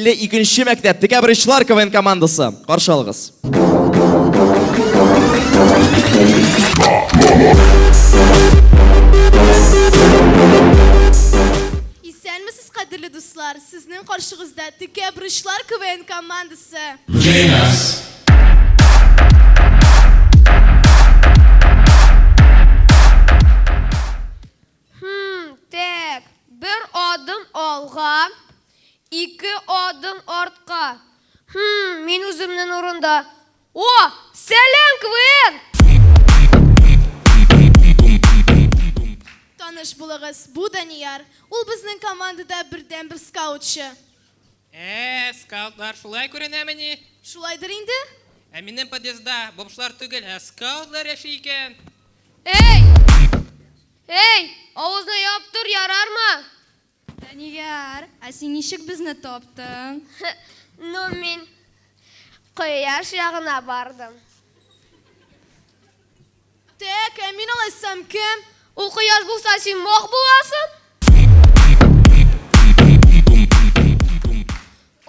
52 нче мәктәп Декабрьчылар КВН командасы. Каршы алыгыз. Исәнмесез, кадерле дуслар! Сезнең каршыгызда Текә борычлар КВН командасы. Хм, тәк, бер адым алга, ике адым артка. Хм, мин үземнең урында. О, сәлам, КВН! Таныш булыгыз, бу Данияр. Ул безнең командада бердәнбер скаутчы. Ә, скаутлар шулай күренәмени? Шулайдыр инде. Ә минем подъездда бомжлар түгел, ә скаутлар яши икән. Эй! Эй, авызны яп тор, ярармы? Данияр, ә син ничек безне таптың? Ну, мин кояш ягына бардым. Тәк, ә мин алайсам кем? Ул кояш булса, син мох буласың.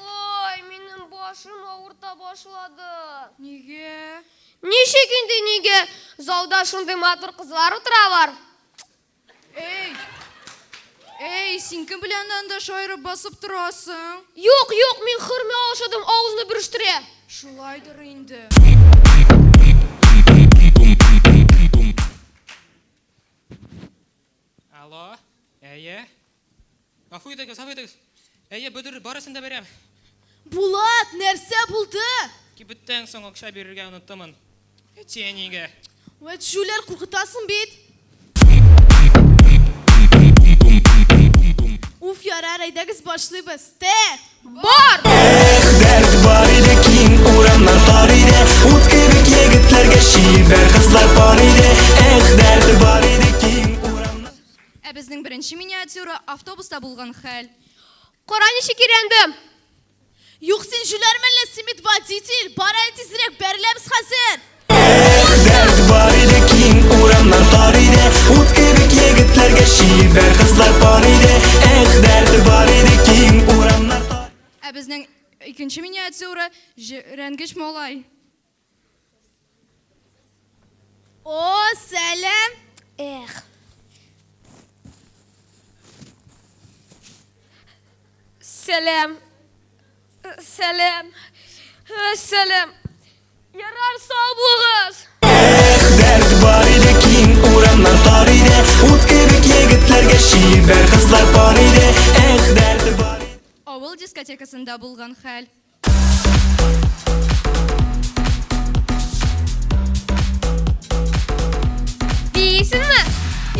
Ой, минем башым авырта башлады. Нигә? Ничек инде нигә? Залда шундый матур кызлар утыралар. Эй! Эй, син кем белән анда шаярып басып торасың? Юк, юк, мин хөрмә ашадым, авызны бөрештерә. Шулайдыр инде. Алло, әйе. Гафу итегез, гафу итегез. Әйе, бөдер, барысын да бирәм. Булат, нәрсә булды? Кибеттән соң акча бирергә оныттымын. Әти әнигә. Вәт җүләр, куркытасың бит. Уф, ярар, әйдәгез башлыйбыз. Тэ! Бар! Эх, дәрт бар иде, киң урамнар тар иде, Ут кебек егетләргә чибәр кызлар пар иде. Эх, дәрт бар иде, киң урамнар. Ә безнең беренче миниатюра автобуста булган хәл. Кара ничек өйрәндем! Юк, син җүләр мәллә, син бит водитель. Бар әле тизрәк, бәреләбез хәзер. Эх, дәрт бар иде, киң урамнар тар иде, Ут кебек егетләргә чибәр кызлар пар иде. Эх, дәрт бар иде, киң урамнар тар. Ә безнең икенче миниатюра җирәнгеч малай. О, сәлам! Эх. Сәлам. Сәлам. Сәлам. Ярар, сау булыгыз. Эх, дәрт бар иде, киң урамнар тар иде, Ут кебек егетләргә чибәр кызлар пар иде. Эх, дәрт бар иде. Авыл дискотекасында булган хәл. Биисеңме?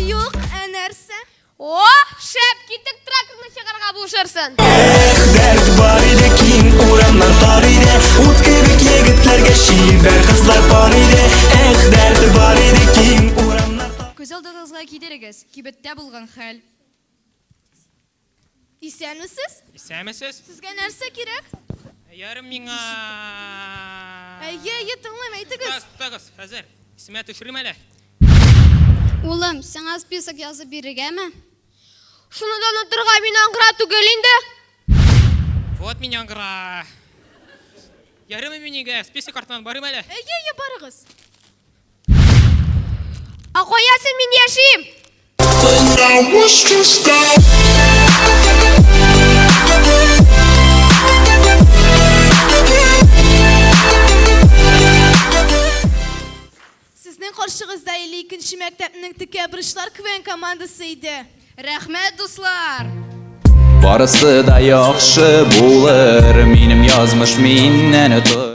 Юк, ә нәрсә? О, шәп, киттек тракторны чыгарга булышырсың. Эх, дәрт бар иде, киң урамнар тар иде, Ут кебек егетләргә чибәр кызлар пар иде. Эх, дәрт бар иде, киң урамнар тар. Күз алдыгызга китерегез, кибеттә булган хәл. Исәнмесез? Исәнмесез? Сезгә нәрсә кирәк? Ярым миңа. Әйе, әйе, тыңлыйм, әйтегез. Туктагыз, хәзер. Исемә төшерим әле. Улым, сиңа список язып бирергәме? Шуны да онытырга мин аңгыра түгел инде. Вот мин аңгыра. Ярымы минигә, список артыннан барыйм әле. Әйе, әйе, барыгыз. Ә кая син мин яшим? Сезнең каршыгызда 52 нче мәктәпнең текә борычлар КВН командасы иде. Рәхмәт, дуслар! Барысы да яхшы булыр, минем язмыш миннән тора.